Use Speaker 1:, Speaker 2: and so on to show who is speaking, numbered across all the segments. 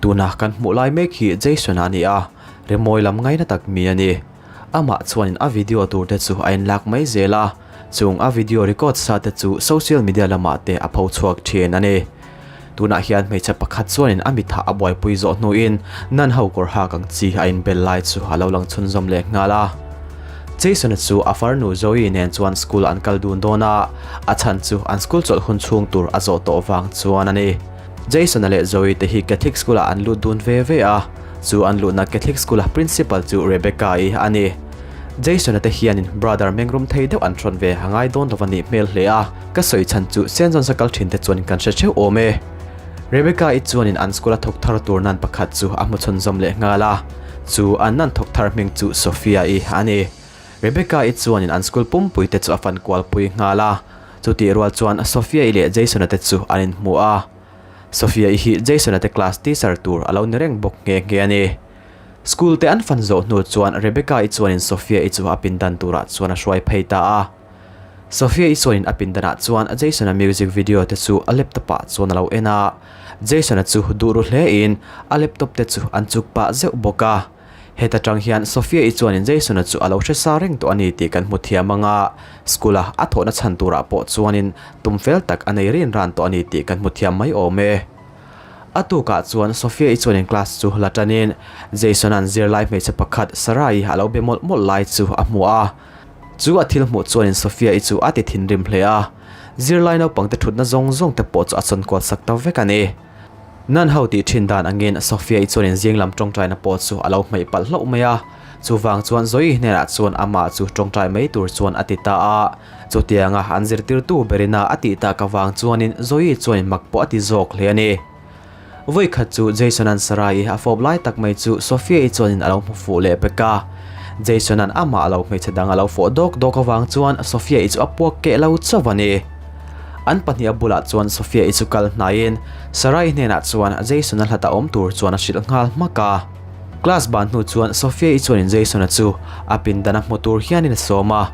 Speaker 1: Tuna kan hmuh lai mek hi Jason-a a ni a, rimawi lam ngaina tak mi a ni. Amah chuanin a video tur te chu a inlak mai zel a, chung a video record sa te chu social media lamah te a pho chhuak thin a ni. Tunah hian hmeichhe pakhat chuanin a mithah a buaipui zawh hnuin nan ho kawr hak ang chi a inbel lai chu a lo lang chhunzawm leh nghal a. Jason-a chu a farnu Zoe nen chuan school an kal dun dawn a, a chhan chu an school chawlh hun chhung tur a zawh tawh vang chuan a ni. Jason-a leh Zoe te hi Catholic School-ah an lut dun ve ve a, chu an luhna Catholic School-a Principal chu Rebecca-i a ni. Jason-a te hianin brother mengrum thei deuh an hrawn ve a ngai dawn lo a nih hmel hle a, ka sawi chhan chu Saint John's-a kal thin te chuan kan hre theuh awm e. Rebecca-i chuanin an school-a thawk thar tur nan pakhat chu a hmu chhunzawm leh nghal a, chu an nan thawk thar hming chu Sophia-i a ni. Rebecca-i chuanin an school pumpui te chu a fan kualpui nghal a, Chutih rual chuan Sophia-i leh Jason-a te chu an inhmu a. Sophia-i hi Jason-a te class teacher tur a lo ni reng bawk nghe nghe a ni. School te an fan zawh hnu chuan Rebecca-i chuanin Sophia-i chu a pindan turah chuan a hruai phei ta a. Sophia-i chuanin a pindanah chuan Jason-a music video te chu a laptop-ah chuan a lo en a. Jason-a chu duh ru hlein a laptop te chu an chuk pah zeuh bawk a. Heta tang hian Sophia-i chuanin Jason-a chu a lo hre sa reng tawh a ni tih kan hmu thiam ang a, school-a a thawhna chhan turah pawh chuanin tum fel tak a nei rin ran tawh a ni tih kan hmu thiam mai awm e. A tukah chuan Sophia-i chuanin class chu la tanin Jason-a'n zirlai hmeichhe pakhat Sarah-i a lo be mawlh mawlh lai chu a hmu a. Chu a thil hmuh chuanin Sophia-i chu a ti thinrim hle a, zirlai naupangte thutna zawng zawng te pawh chu a chawn kual sak ta vek a ni. Nan ho tih thin dan angin Sophia-i chuanin zing lam tawngtaina pawh chu a lo hmeih palh hlauh mai a, chuvang chuan Zoe hnenah chuan amah chu tawngtai mai tur chuan a ti ta a. Chutianga an zirtirtu berina a tih tak avang chuanin Zoe chuanin mak pawh a ti zawk hle a ni. Vawikhat chu Jason-a'n Sarah-i a fawp lai tak mai chu Sophia-i chuanin a lo hmu fuh leh pek a. Jason-a'n amah lo hmeichhe dang a lo fawh dawk dawk avang chuan Sophia-i chu a puak keh lo chauh a ni. An pahnih a bulah chuan Sophia-i chu kal hnaiin Sarai hnenah chuan Jason-a hlat a awm tur chuan a hrilh nghal hmak a. Class ban hnu chuan Sophia-i chuanin Jason-a chu a pindan a hmu tur hianin a sawm a.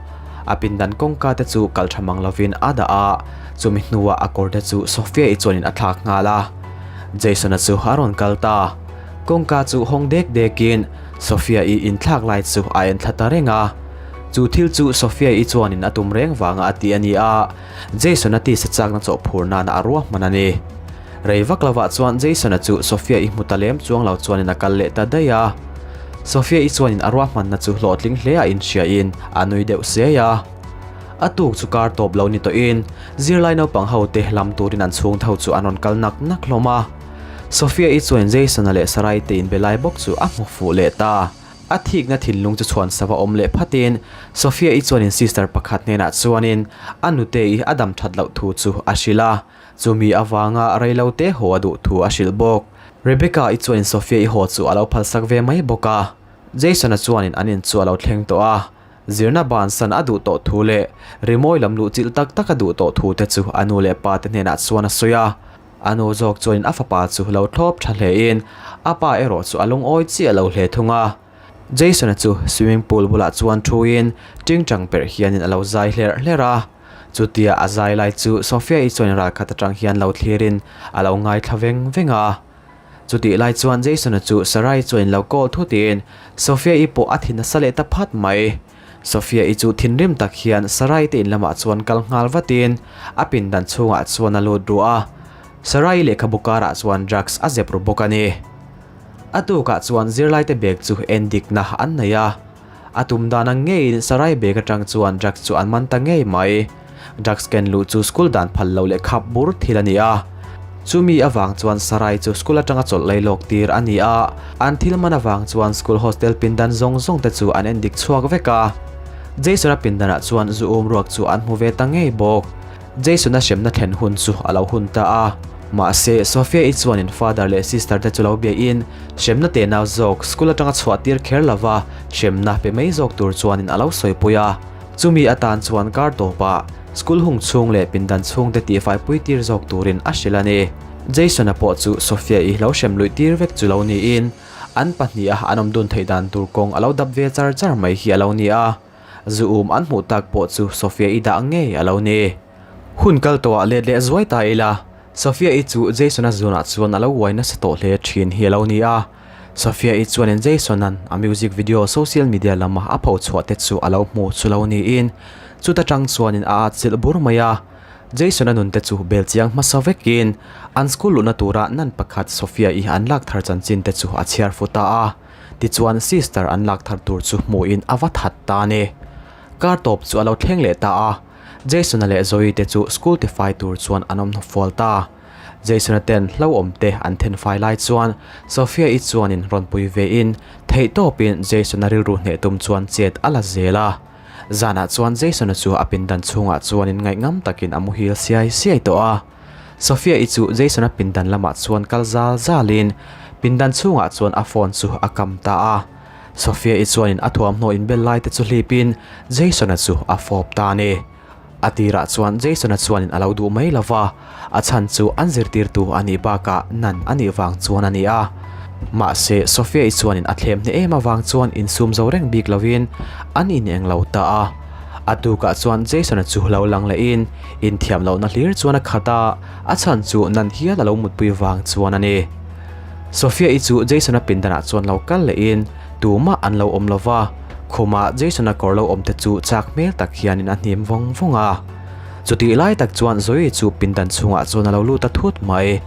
Speaker 1: A pindan kawngka te chu kal tha mang lovin a dah a, chumi hnuah a kawr te chu Sophia-i chuanin a thlak nghal a. Jason-a chu a rawn kal ta. Kawngka chu hawng dek dekin Sophia-i inthlak lai chu a enthla ta reng a. Chu thil chu Sophia-i chuanin a tum reng vanga a ti a ni a, Jason-a tisa chakna chawh phur nana a ruahman a ni. Rei vak lovah chuan Jason-a chu Sophia-i hmu ta lem chuang lo chuanin a kal leh ta daih a. Sophia-i chuanin a ruahmanna chu hlawhtling hle a inhriain a nui deuh siai a. A tuk chu kar tawp lo ni tawhin zirlai naupang ho te lam turin an chhung tho chu an rawn kal nak nak hlawm a. Sophia-i chuanin Jason-a leh Sarai te inbe lai bawk chu a hmu fuh leh ta. A thikna thinlung chu chhuan sava awm leh phatin Sophia-i chuanin sister pakhat hnenah chuanin a nute-i a dam that loh thu chu a hrilh a, chumi avanga reilote haw a duh thu a hrilh bawk. Rebecca-i chuanin Sophia-i haw chu a lo phalsak ve mai bawk a. Jason-a chuanin an in chu a lo thleng tawh a, zirna bansan a duh tawh thu leh rimawi lam luh chilh tak tak a duh tawh thu te chu a nu leh pa te hnenah chuan a sawi a. A nu zawk chuanin a fapa chu lo thlawp tha hlein a pa erawh chu a lungawi chiah lo hle thung a. Jason-a chu swimming pool bulah chuan thuin tingtang perh hianin a lo zai hlerh hlerh a. Chutia a zai lai chu Sophia-i chuan ralkhat atang hian lo thlirin a lo ngaithla veng veng a. Chutih lai chuan Jason-a chu Sarai chuanin lo call thutin Sophia-i pawh a thi nasa leh ta phat mai. Sophia-i chu thinrim tak hian Sarai te in lamah chuan kal nghal vatin a pindan chhungah chuan a lut ruah a. Sarai lehkhabu karah chuan drugs a zep ru bawk a ni. A tukah chuan zirlaite bag chu en dikna an nei a. A tum dan ang ngeiin Sarai bag atang chuan drugs chu an man ta ngei mai. Drugs ken luh chu school dan phal lo leh khap bur thil a ni a. Chumi avang chuan Sarai chu school atanga chawlh lei lawk tir a ni a, an thil man avang chuan school hostel pindan zawng zawng te chu an endik chhuak vek a. Jason-a pindanah chuan zu um ruak chu an hmu ve ta ngei bawk. Jason-a hremna thlen hun chu a lo hun ta a. Mahse, Sophia-i chuanin father leh sister te chu lo biain hremna te nau zawk school atanga chhuah tir kher lova hremna pe mai zawk tur chuanin a lo sawipui a. Chumi atan chuan kar tawpah school hung chhung leh pindan chhungte tihfai pui tir zawk turin a hrilh a ni. Jason-a pawh chu Sophia-i lo hrem luih tir vek chu lo niin, an pahniha an awm dun theih dan tur kawng a lo dap ve char char mai hi a lo ni a. Zu um an hmuh tak pawh chu Sophia-i dah ngei a lo ni. Hun kal tawhah let leh zuai ta ila. Sophia-i chu Jason-a zunah chuan a lo uai nasa tawh hle thin hi a lo ni a. Sophia-i chuanin Jason-a'n a music video social media lama a pho chhuah te chu a lo hmu chu lo niin chuta tang chuanin a atchilh bur mai a. Jason-a nun te chu bel chiang hmasa vekin an school luhna tura nan pakhat Sophia-i an lak thar chanchin te chu a chhiar fu ta a. Tichuan sister an lak thar tur chu hmuhin a va that ta a ni. Kar tawp chu a lo thleng leh ta a. Jason-a leh Zoe te chu school tifai tur chuan an awm hnufual ta. Jason-a ten hlauhawm te an then fai lai chuan Sophia-i chuanin rawn pui vein theihtawpin Jason-a rilru hneh tum chuan chet a la zel a. Zanah chuan Jason-a chu a pindan chhungah chuanin ngaihngam takin a muhil siai siai tawh a. Sophia-i chu Jason-a pindan lamah chuan kal zal zalin pindan chhungah chuan a phone chu a kam ta a. Sophia-i chuanin a thuamhnaw inbel lai te chu hlipin Jason-a chu a fawp ta a ni. A tirah chuan Jason-a chuanin a lo duh mai lo va, a chhan chu an zirtirtu a nih bakah nan a nih vang chuan a ni a. Mahse, Sophia-i chuanin a thlem hneh em avang chuan insum zo reng bik lovin an ineng lo ta a. A tukah chuan Jason-a chu lo lang lehin inthiam lohna hlir chuan a khat a, a chhan chu nan hial a lo mutpui vang chuan a ni. Sophia-i chu Jason-a pindanah chuan lo kal lehin tumah an lo awm lo va, khumah Jason-a kawr lo awm te chu chak hmel tak hianin a hnim vawng vawng a. Chutih lai tak chuan Zoe chu pindan chhungah chuan a lo lut ta thut mai.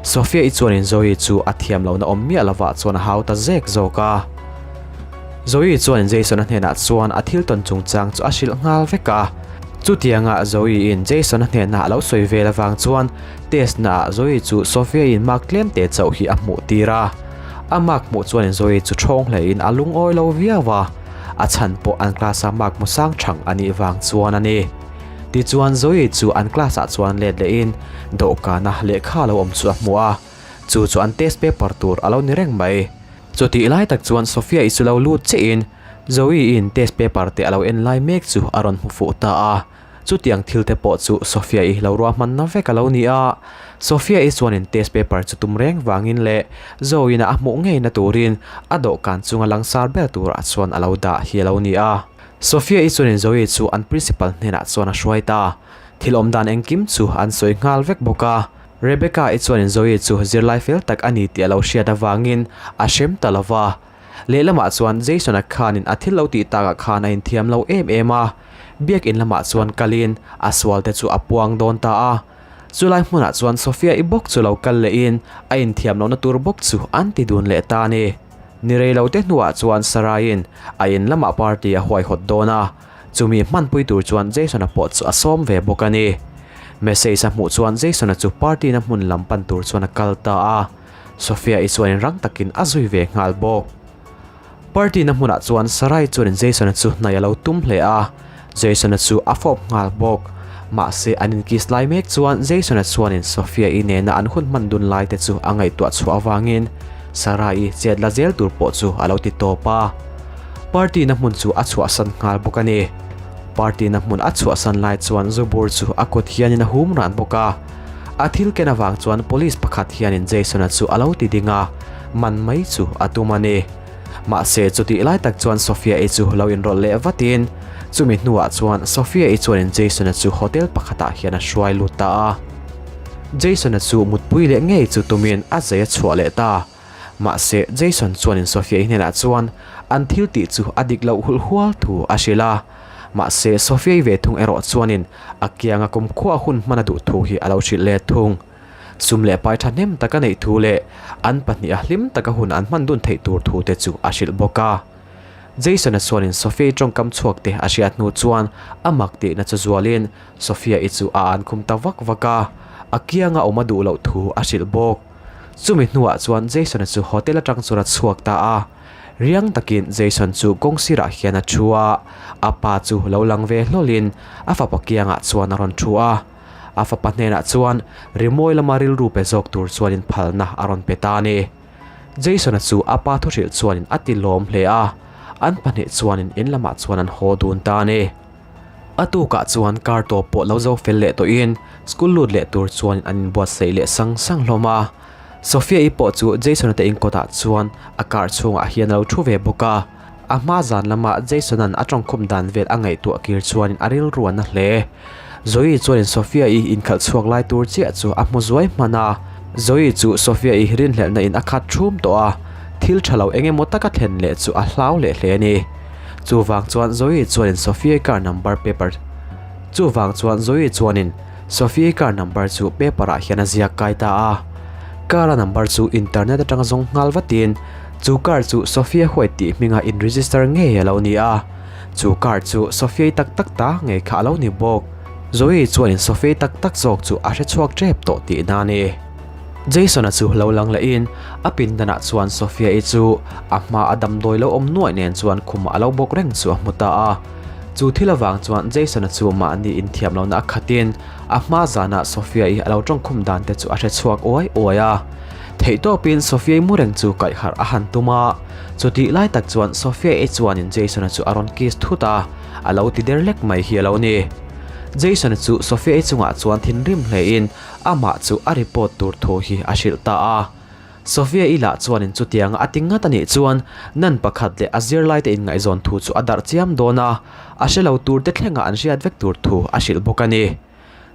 Speaker 1: Sophia-i chuanin Zoe chu a thiam lohna awm miah lovah chuan a hau ta zek zawk a. Zoe chuanin Jason-a hnenah chuan a thil tawn chungchang chu a hrilh nghal vek a. Chutianga Zoe-in Jason-a hnenah a lo sawi vel avang chuan Test naah Zoe chu Sophia-in mark tlem te chauh hi a hmuh tir a. A mark hmuh chuanin Zoe chu ṭhawng hlein a lungawi lo viau a, a chhan pawh an class-a mark hmu sang ṭhang a nih vang chuan a ni. Tichuan Zoe chu an class-ah chuan let lehin dawhkana lehkha lo awm chu a hmu a, chu chu an test paper tur a lo ni reng mai. Chutih lai tak chuan Sophia-i chu lo lut chiahin Zoe-in test paper te a lo en lai mek chu a rawn hmu fuh ta a. Chutiang thil te pawh chu Sophia-i lo ruahmanna vek a lo ni a. Sophia-i chuanin test paper chu tum reng vangin leh Zoe-in a hmuh ngeina turin a dawhkan chunga langsar ber turah chuan a lo dah hi a lo ni a. Sophia-i chuanin Zoe chu an principal hnenah chuan a hruai ta. Thil awm dan engkim chu an sawi nghal vek bawk a. Rebecca-i chuanin Zoe chu zirlai fel tak a ni tih a lo hriat avangin a hrem ta lo va. Lehlamah chuan Jason-a khanin a thil lo tih takah khan a inthiam lo em em a, biakin lamah chuan kalin a sual te chu a puang dawn ta a. Chulai hmunah chuan Sophia-i bawk chu lo kal lehin a inthiam lohna tur bawk chu an ti dun leh ta a ni. Ni rei lo te hnuah chuan Sarah-in a in lamah party a huaihawt dawn a, chumi hmanpui tur chuan Jason-a pawh chu a sawm ve bawk a ni. Message a hmuh chuan Jason-a chu party-na hmun lam pan tur chuan a kal ta a. Sophia-i chuanin rang takin a zui ve nghal bawk. Party na hmunah chuan Sarai chuanin Jason-a chu hnaih a lo tum hle a, Jason-a chu a fawp nghal bawk. Mahse an inkiss lai mek chuan Jason-a chuanin Sophia-i nena an hun hman dun lai te chu a ngaihtuah chhuah avangin Sarai-i chet la zel tur pawh chu a lo ti tawp a. Party na hmun chu a chhuahsan nghal bawk a ni. Party na hmun a chhuahsan lai chuan Zubur chu a kut hianin a hum ran bawk a. A thil ken avang chuan police pakhat hianin Jason-a chu a lo ti ding a, man mai chu a tum a ni. Mahse chutih lai tak chuan Sophia-i chu lo inrawlh leh vatin, chumi hnuah chuan Sophia-i chuanin Jason-a chu hotel pakhatah hian a hruai lut ta a. Jason-a chu mutpui leh ngei chu tumin a zai a chhuah leh ta. Mahse Jason chuanin Sophia-i hnenah chuan an thil tih chu a dik loh hulh hual thu a hrilh a. Mahse Sophia-i ve thung erawh chuanin a kianga kumkhua hun hman a duh thu hi a lo hrilh let thung. Sum leh pai thahnem taka neih thu leh an pahniha hlim taka hun an hman dun theih tur thu te chu a hrilh bawk a. Jason-a chuanin Sophia-i tawngkam chhuak te a hriat hnu chuan a mak tihna chu zualin Sophia-i chu a an khum ta vak vak a, a kianga awm a duh loh thu a hrilh bawk. Chumi hnuah chuan Jason-a chu hotel atang chuan a chhuak ta a. Riang takin Jason chu kawng sirah hian a thu a, a pa chu lo lang ve hlawlin a fapa kiangah chuan a rawn thu a. A fapa hnenah chuan rimawi lama rilru pe zawk tur chuanin phalna a rawn pe ta a ni. Jason-a chu a pa thuhrilh chuanin a ti lawm hle a, an pahnih chuanin in lamah chuan an haw dun ta a ni. A tukah chuan car tawp pawh lo zo fel leh tawhin school lut leh tur chuan an inbuatsaih leh sang sang hlawm a. Sophia-i pawh chu Jason-a te inkawtah chuan a car chhungah hian a lo thu ve bawk a. A hma zan lama Jason-a'n a tawngkhum dan vel a ngaihtuah kir chuanin a rilru a na hle. Zoe chuanin Sophia-i inkhalh chhuak lai tur chiah chu a hmu zuai hman a. Zoe chu Sophia-i rinhlelhna in a khat thum tawh a, thil tha lo eng emaw taka thlen leh chu a hlau leh hle a ni. Chuvang chuan Zoe chuanin Sophia-i car number paper Chuvang chuan Zoe chuanin Sophia-i car number chu paper ah hian a ziak kai ta a. Car a number chu internet atanga zawng nghal vatin chu car chu Sophia White tih hminga in register ngei a lo ni a. Chu car chu Sophia-i tak tak ta ngei kha a lo ni bawk. Zoe chuanin Sophia-i tak tak zawk chu a hre chhuak tep tawh tihna a ni. Jason-a chu lo lang lehin a pindanah chuan Sophia-i chu a hma a damdawi lo awm nuaih nen chuan khumah a lo bawk reng chu a hmu ta a. Chu thil avang chuan Jason-a chu mahni inthiam lohna a khatin a hma zanah Sophia-i a lo tawngkhum dan te chu a hre chhuak uai uai a. Theihtawpin Sophia-i mu reng chu kaihharh a han tum a. Chutih lai tak chuan Sophia-i chuanin Jason-a chu a rawn kiss thut a, a lo ti der lek mai hi a lo ni. Jason-a chu Sophia-i chungah chuan thinrim hlein amah chu a report tur thu hi a hrilh ta a. Sophia-i lah chuanin chutianga a ti ngat a nih chuan nan pakhat leh a zirlaite inngaihzawn thu chu a darh chiam dawn a, a hre lo turte thlenga an hriat vek tur thu a hrilh bawk a ni.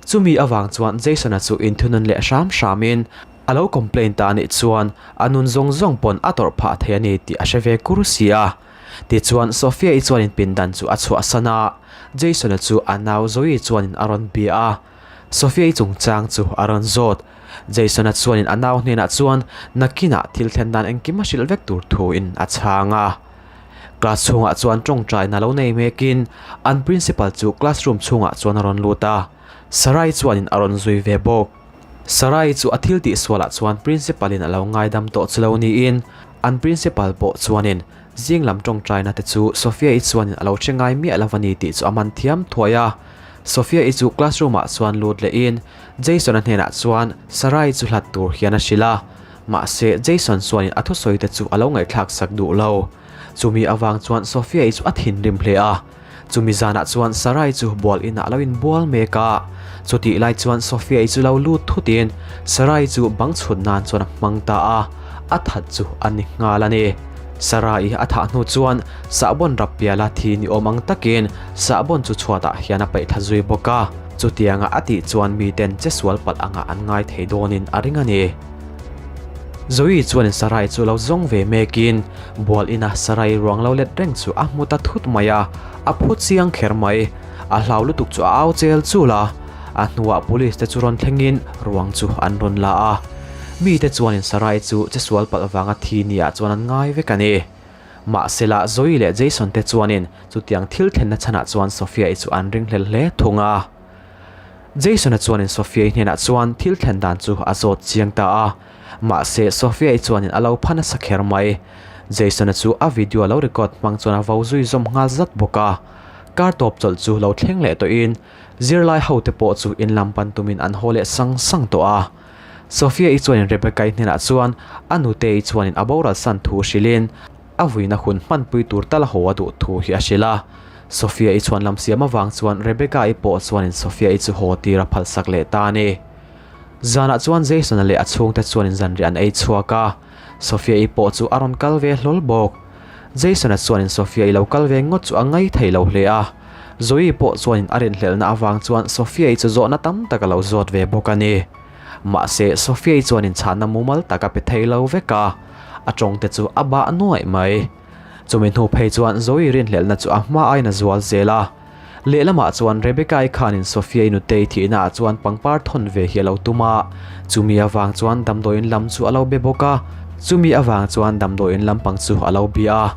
Speaker 1: Chumi avang chuan Jason-a chu inthunun leh hram hramin a lo complain ta a nih chuan a nun zawng zawng pawn a tawrh phah thei a ni tih a hre ve kur si a. Tichuan Sophia-i chuanin pindan chu a chhuahsan a, Jason-a chu a nau Zoe chuanin a rawn bia a. Sophia-i chungchang chu a rawn zawt. Jason-a chuanin a nau hnenah chuan nakinah thil thlen dan engkim a hrilh vek tur thuin a chhang a. Class chhungah chuan tawngtaina lo nei mekin an principal chu classroom chhungah chuan a rawn lut a, Sarai chuanin a rawn zui ve bawk. Sarai chu a thil tih sualah chuan principal in a lo ngaidam tawh chu lo niin an principal pawh chuanin zing lam tawngtaina te chu Sophia-i chuanin a lo hre ngai miah lo a ni tih chu a man thiam thuai a. Sophia-i chu classroom ah chuan lut lehin Jason-a hnenah chuan Sarai chu hlat tur hian a hrilh a. Mahse, Jason chuanin a thusawi te chu a lo ngaihthlak sak duh lo. Chumi avang chuan Sophia-i chu a thinrim hle a. Chumi zanah chuan Sarai chu bual inah a lo inbual mek a. Chutih lai chuan Sophia-i chu lo lut thutin Sarai chu bang chhut nan chuan a hmang ta a, a that chu a ni nghal a ni. Sarai a thah hnu chuan sahbawn rap piala thi ni awm ang takin sahbawn chu chhuatah hian a paih thla zui bawk a. Chutianga a tih chuan miten che sual palh angah an ngai thei dawnin a ring a ni. Zoe chuanin Sarai chu lo zawng ve mekin bual ina Sarai ruang lo let reng chu a hmu ta thut mai a, a phu chiang kher mai. A hlau lutuk chu a au chel chul a, a hnuah police te chu rawn thlengin ruang chu an rawn la a. Mite chuanin Sarai chu chesual palh vanga thi niah chuan an ngai vek a ni. Mahsela Zoe leh Jason te chuanin chutiang thil thlenna chhanah chuan Sophia-i chu an ringhlel hle thung a. Jason-a chuanin Sophia-i hnenah chuan thil thlen dan chu a zawt chiang ta a, mahse Sophia-i chuanin a lo pha nasa kher mai. Jason-a chu a video lo record hmang chuan a vo zui zawm nghal zat bawk a. Kar tawp chawlh chu lo thleng leh tawhin zirlai hote pawh chu in lam pan tumin an haw leh sang sang tawh a. Sophia-i chuanin Rebecca-i hnenah chuan a nute-i chuanin a boral san thu hrilhin a vuina hun hmanpui tur tal a haw a duh thu hi a hrilh a. Sophia-i chhuan lam siam avang chuan Rebecca-i pawh chuanin Sophia-i chu haw tir a phalsak leh ta a ni. Zanah chuan Jason-a leh a chhungte chuanin zanriah an ei chhuak a, Sophia-i pawh chu a rawn kal ve hlawl bawk. Jason-a chuanin Sophia-i lo kal ve ngawt chu a ngai thei lo hle a, Zoe pawh chuanin a rinhlelhna avang chuan Sophia-i chu zawhna tam tak a lo zawt ve bawk a ni. Mahse, Sophia-i chuanin chhanna mumal tak a pe thei lo vek a, a tawngte chu a bah nuaih mai. Chumi hnu phei chuan Zoe rinhlelhna chu a hma aiin a zual zel a. Lehlamah chuan Rebecca-i khanin Sophia-i nutei thihnaah chuan pangpar thawn ve hi a lo tum a, chumi avang chuan damdawiin lam chu a lo be bawk a, chumi avang chuan damdawiin lampang chu a lo bia a.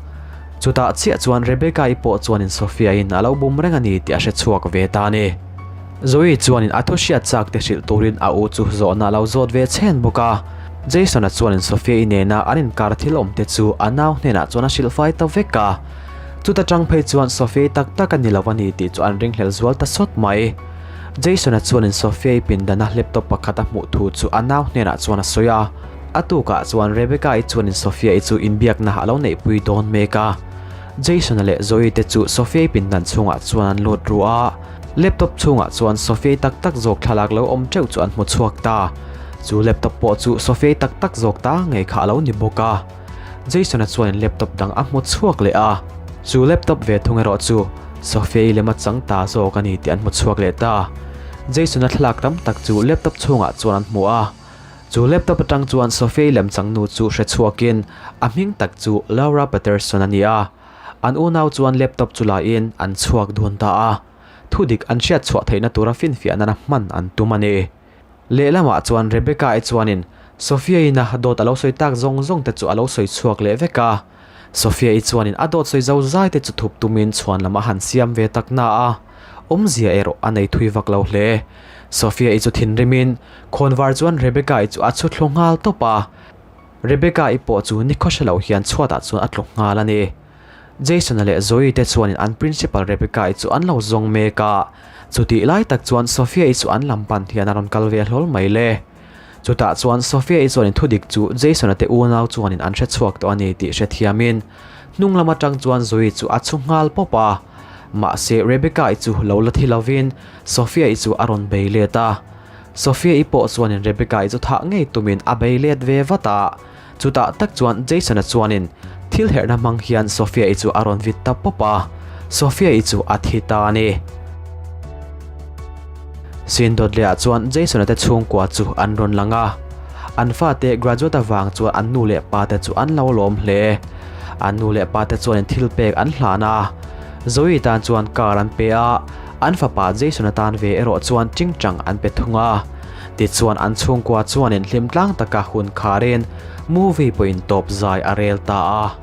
Speaker 1: Chutah chiah chuan Rebecca-i pawh chuanin Sophia-in a lo bum reng a ni tih a hre chhuak ve ta a ni. Zoe chuanin a thu hriat chak te hrilh turin a u chu zawhna a lo zawt ve chhen bawk a. Jason-a chuanin Sophia-i nena an inkar thil awm te chu a nau hnenah chuan a hrilh fai ta vek a. Chuta tang phei chuan Sophia-i tak tak a ni lo a ni tih chu an ringhlel zual ta sawt mai. Jason-a chuanin Sophia-i pindana laptop pakhat a hmuh thu chu a nau hnenah chuan a sawi a. A tukah chuan Rebecca-i chuanin Sophia-i chu inbiakna a lo neihpui dawn mek a. Jason-a leh Zoe te chu Sophia-i pindan chhungah chuan an lut ru a. Laptop chhungah chuan Sophia-i tak tak zawk thlalak lo awm teuh chu an hmu chhuak ta. Chu laptop pawh chu Sophia-i tak tak zawk ta ngei kha a lo ni bawk a. Jason-a chuanin laptop dang a hmu chhuak leh a. Chu laptop ve thung erawh chu Sophia-i lema chang ta zawk a ni tih an hmu chhuak leh ta. Jason-a thlalak tam tak chu laptop chhungah chuan an hmu a. Chu laptop atang chuan Sophia-i lemchangnu chu hre chhuakin a hming tak chu Laura Patterson a ni a. An unau chuan laptop chu laiin an chhuak dun ta a. Thudik an hriat chhuah theihna tura finfiah nana hman an tum a ni. Lehlamah chuan Rebecca-i chuanin Sophia-in a dawt a lo sawi tak zawng zawng te chu a lo sawi chhuak leh vek a. Sophia-i chuanin a dawt sawi zo zai te chu thup tumin chhuan lam a han siam ve tak na a, awmzia erawh a nei thui vak lo hle. Sophia-i chu thinrimin khawnvar chuan Rebecca-i chu a chhu thlu nghal tawp a. Rebecca-i pawh chu nikhaw hre lo hian chhuatah chuan a tluk nghal a ni. Jason-a leh Zoe te chuanin an principal Rebecca-i chu an lo zawng mek a, chutih lai tak chuan Sophia-i chu an lam pan hian a rawn kal ve hlawl mai le. Chutah chuan Sophia-i chuanin thudik chu Jason-a te unau chuanin an hre chhuak tawh a ni tih hrethiamin hnung lam atang chuan Zoe chu a chhu nghal pawp a. Mahse Rebecca-i chu lo la thi lovin Sophia-i chu a rawn bei let a. Sophia-i pawh chuanin Rebecca-i chu thah ngei tumin a bei let ve vat a. Chutah tak chuan Jason-a chuanin thil herhna hmang hian Sophia-i chu a rawn vit ta pawp a, Sophia-i chu a thi ta a ni. Sin dawt lehah chuan Jason-a te chhungkua chu an rawn lang a, an fate graduate avang chuan an nu leh pate chu an lo lawm hle. An nu leh pate chuanin thil pek an hlan a, Zoe tan chuan car an pe a, an fapa Jason-a tan ve erawh chuan tingtang an pe thung a. Tichuan an chhungkua chuanin hlimtlang taka hun kharin movie pawhin tawp zai a rel ta a.